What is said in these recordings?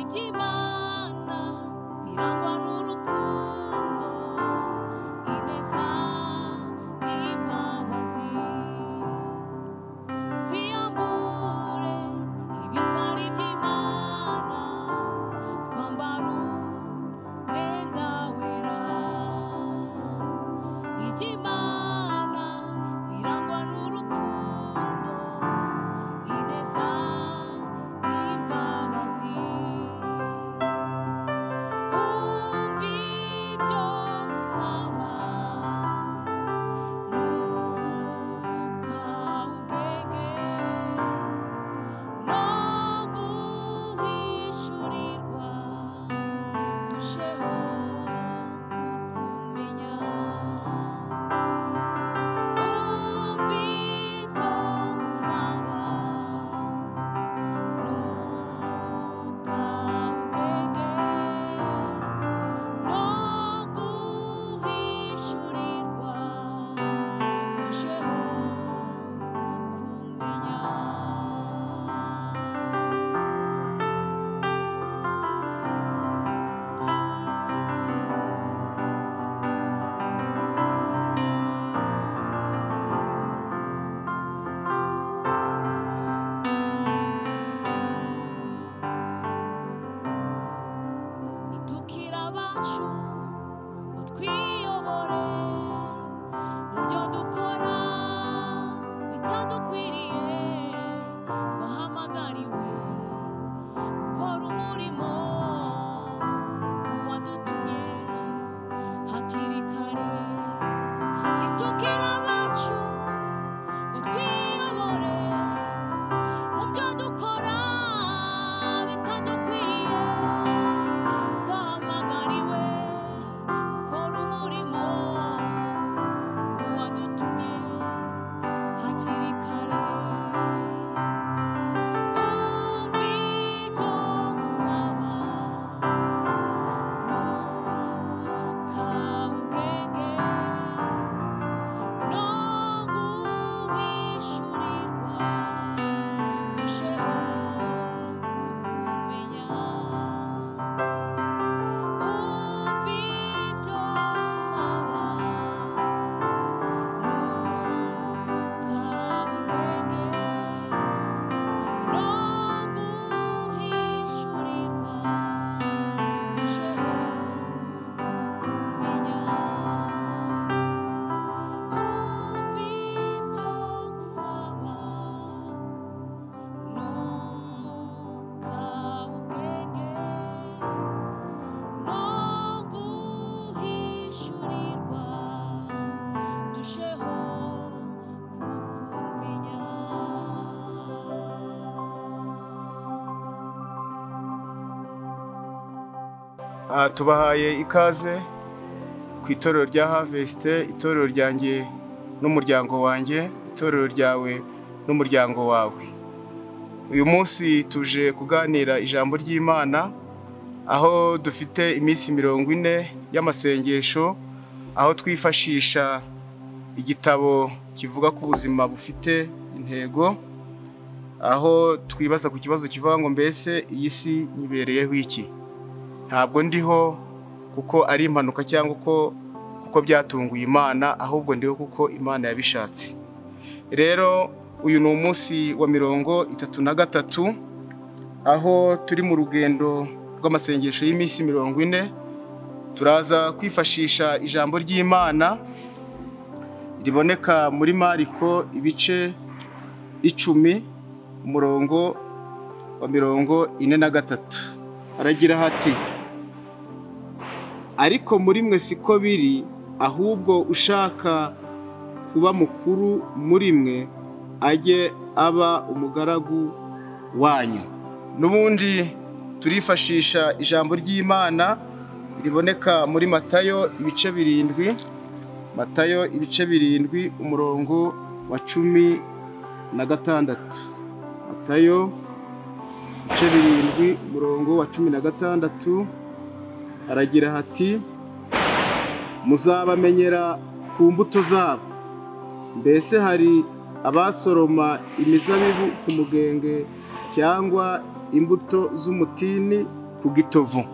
Iby'Imana birangwa n'urukundo, ineza n'imbabazi. Twiyambure ibitari iby'Imana, twambara umwenda wera. Iby'Imana birangwa n'urukundo, ineza n'imbabazi. Umva ibyo ngusaba, n'umwuka w'ubwenge, no guhishurirwa, ndusheho kukumenya. Umva ibyo ngusaba, n'umwuka w'ubwenge, no guhishurirwa, ndusheho kukumenya. Nitukira abacu ngo twiyobore mu byo dukora bitadukwiriye, twahamagariwe gukora umurimo wadutumye hakiri kare. Nitukira abacu ngo twiyobore mu byo dukora bitadukwiriye, twahamagariwe gukora umurimo wadutumye hakiri kare. Umva ibyo ngusaba, n'umwuka w'ubwenge, no guhishurirwa, ndusheho kukumenya. Umva ibyo ngusaba, n'umwuka w'ubwenge, no guhishurirwa, ndusheho kukumenya. Umva ibyo ngusaba, n'umwuka w'ubwenge, no guhishurirwa, ndusheho kukumenya. Tubahaye ikaze ku itorero rya Harvest, itorero ryanjye n'umuryango wanjye, itorero ryawe n'umuryango wawe. Uyu munsi tuje kuganira ijambo ry'Imana, aho dufite iminsi 40 y'amasengesho, aho twifashisha igitabo kivuga ku buzima bufite intego, aho twibaza ku kibazo kivuga ngo mbese iyi si nyibereyeho iki? Ntabwo ndiho kuko ari impanuka cyangwa kuko byatunguye Imana, ahubwo ndiho kuko Imana yabishatse. Rero uyu ni umunsi wa 33, aho turi mu rugendo rw'amasengesho y'iminsi 40. Turaza kwifashisha ijambo ry'Imana riboneka muri Mariko ibice 10 umurongo wa 43. Aragira hati: ariko muri mwe siko biri, ahubwo ushaka kuba mukuru muri mwe ajye aba umugaragu wanyu. N'ubundi turifashisha ijambo ry'Imana riboneka muri Matayo ibice 7, Matayo ibice 7 umurongo wa 16. Matayo ibice 7 umurongo wa 16 aragira hati: muzabamenyera ku mbuto zabo. Mbese hari abasoroma imizabibu ku mugenge cyangwa imbuto z'umutini ku gitovu.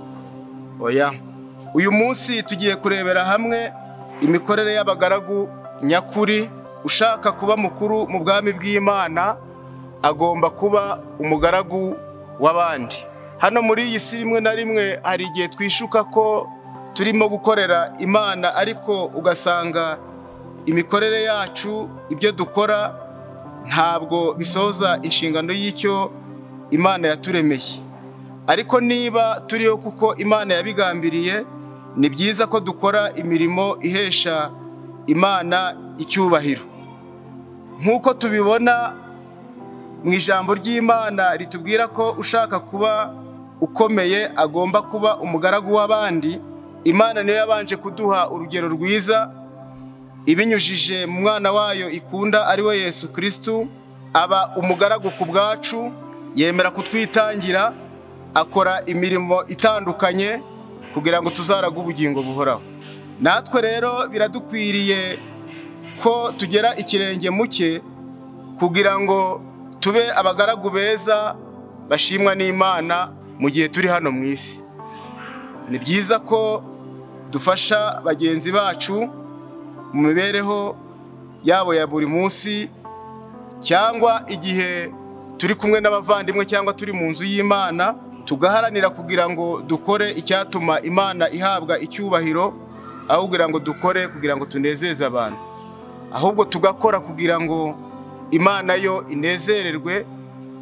Oya, uyu munsi tugiye kurebera hamwe imikorere y'abagaragu nyakuri. Ushaka kuba mukuru mu bwami bw'Imana agomba kuba umugaragu w'abandi. Hano muri iyi si rimwe na rimwe hari igihe twishuka ko turimo gukorera Imana, ariko ugasanga imikorere yacu, ibyo dukora ntabwo bisoza inshingano y'icyo Imana yaturemeye. Ariko niba turiho kuko Imana yabigambiriye, ni byiza ko dukora imirimo ihesha Imana icyubahiro. Nk'uko tubibona mu ijambo ry'Imana ritubwira ko ushaka kuba ukomeye agomba kuba umugaragu w'abandi. Imana niyo yabanje kuduha urugero rwiza ibinyujije mu mwana wayo ikunda, ari we Yesu Kristo. Aba umugaragu ku bwacu, yemera kutwitangira, akora imirimo itandukanye kugira ngo tuzarage ubugingo buhoraho. Natwe rero biradukwiriye ko tugera ikirenge muke kugira ngo tube abagaragu beza bashimwa n'Imana mu gihe turi hano mu isi. Ni byiza ko dufasha bagenzi bacu mu mibereho yabo ya buri munsi, cyangwa igihe turi kumwe n'abavandimwe cyangwa turi mu nzu y'Imana, tugaharanira kugira ngo dukore icyatuma Imana ihabwa icyubahiro, aho kugira ngo dukore kugira ngo tunezeze abantu, ahubwo tugakora kugira ngo Imana yo inezererwe,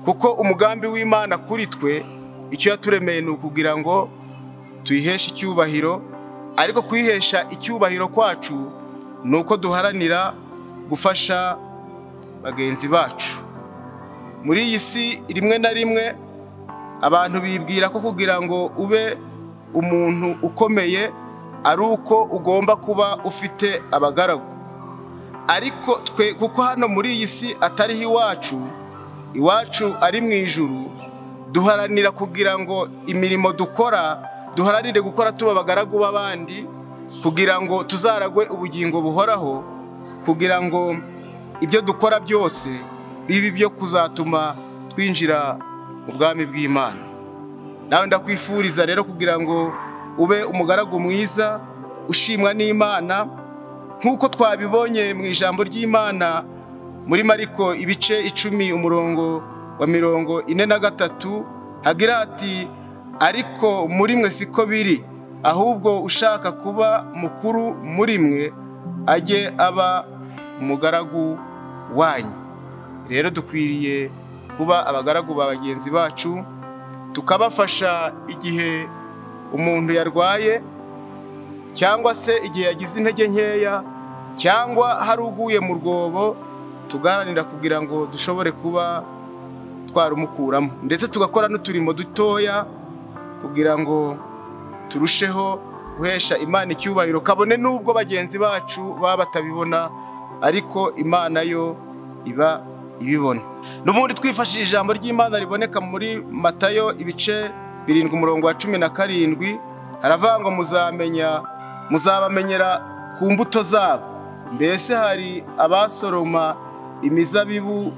kuko umugambi w'Imana kuri twe, icyo yaturemeye ni ukugira ngo tuyiheshe icyubahiro. Ariko kuyihesha icyubahiro kwacu ni uko duharanira gufasha bagenzi bacu. Muri iyi si rimwe na rimwe abantu bibwira ko kugira ngo ube umuntu ukomeye ari uko ugomba kuba ufite abagaragu. Ariko twe kuko hano muri iyi si atariho iwacu, iwacu ari mu ijuru, duharanira kugira ngo imirimo dukora duharanire gukora tuba abagaragu b'abandi, kugira ngo tuzaragwe ubugingo buhoraho, kugira ngo ibyo dukora byose bibe ibyo kuzatuma twinjira mu bwami bw'Imana. Nawe ndakwifuriza rero kugira ngo ube umugaragu mwiza ushimwa n'Imana, nk'uko twabibonye mu ijambo ry'Imana muri Mariko ibice 10 umurongo wa 43, hagira ati: ariko muri mwe siko biri, ahubwo ushaka kuba mukuru muri mwe ajye aba umugaragu wanyu. Rero dukwiriye kuba abagaragu ba bagenzi bacu, tukabafasha igihe umuntu yarwaye, cyangwa se igihe yagize intege nkeya, cyangwa hari uguye mu rwobo, tugaharanira kugira ngo dushobore kuba twarumukuramo, ndetse tugakora n'uturimo dutoya kugira ngo turusheho guhesha Imana icyubahiro, kabone n'ubwo bagenzi bacu baba batabibona, ariko Imana yo iba ibibona. N'ubundi twifashishije ijambo ry'Imana riboneka muri Matayo ibice 7 umurongo wa 17, haravuga ngo muzabamenyera ku mbuto zabo. Mbese hari abasoroma imizabibu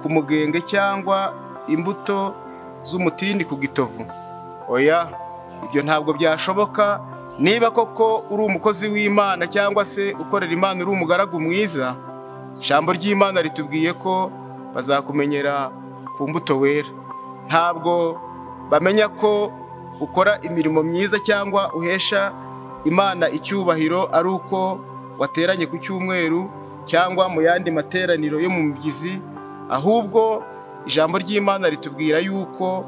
ku mugenge cyangwa imbuto z'umutindi ku gitovu? Oya, ibyo ntabwo byashoboka. Niba koko uri umukozi w'Imana cyangwa se ukorera Imana uri umugaragu mwiza, ijambo ry'Imana ritubwiye ko bazakumenyera ku mbuto wera. Ntabwo bamenya ko ukora imirimo myiza cyangwa uhesha Imana icyubahiro ari uko wateranye ku cyumweru cyangwa mu yandi materaniro yo mu mibyizi, ahubwo ijambo ry'Imana ritubwira yuko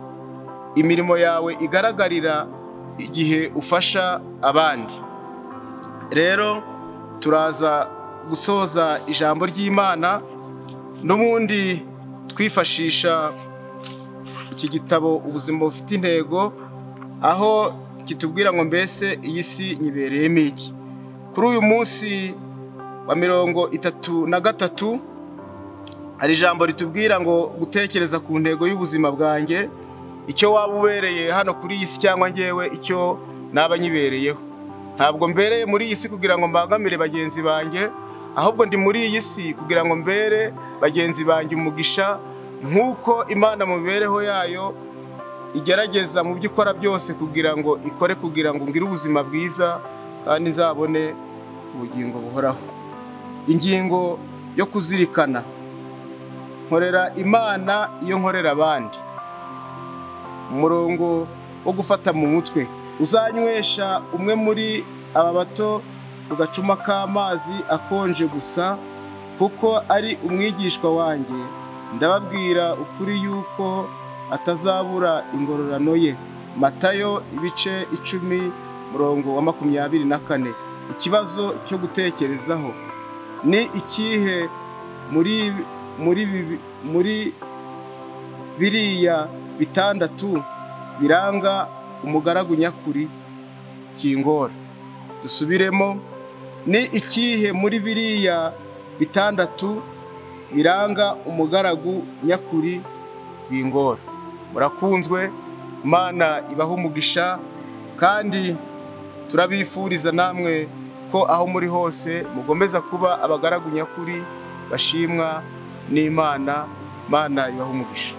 imirimo yawe igaragarira igihe ufasha abandi. Rero turaza gusoza ijambo ry'Imana n'ubundi twifashisha iki gitabo Ubuzima Bufite Intego, aho kitubwira ngo mbese iyi si nyibereyemo iki. Kuri uyu munsi wa 33 hari ijambo ritubwira ngo gutekereza ku ntego y'ubuzima bwanjye, icyo waba ubereye hano kuri iyi si cyangwa ngewe icyo naba nyibereyeho. Ntabwo mbereye muri iyi si kugira ngo mbangamire bagenzi banjye, ahubwo ndi muri iyi si kugira ngo mbere bagenzi banjye umugisha, nk'uko Imana mu mibereho yayo igerageza mu byo ikora byose kugira ngo ikore kugira ngo ngire ubuzima bwiza kandi nzabone ubugingo buhoraho. Ingingo yo kuzirikana: nkorera Imana iyo nkorera abandi. Umurongo wo gufata mu mutwe: uzanywesha umwe muri aba bato ku gacuma k'amazi akonje gusa kuko ari umwigishwa wanjye, ndababwira ukuri yuko atazabura ingororano ye. Matayo ibice 10 murongo wa 24. Ikibazo cyo gutekerezaho: ni ikihe muri biriya bitandatu biranga umugaragu nyakuri? Kingora. Dusubiremo: ni ikihe muri biriya bitandatu biranga umugaragu nyakuri? Bingora. Murakunzwe, Imana ibaha umugisha, kandi turabifuriza namwe ko aho muri hose mugomeza kuba abagaragu nyakuri bashimwa n'Imana. Imana ibaha umugisha.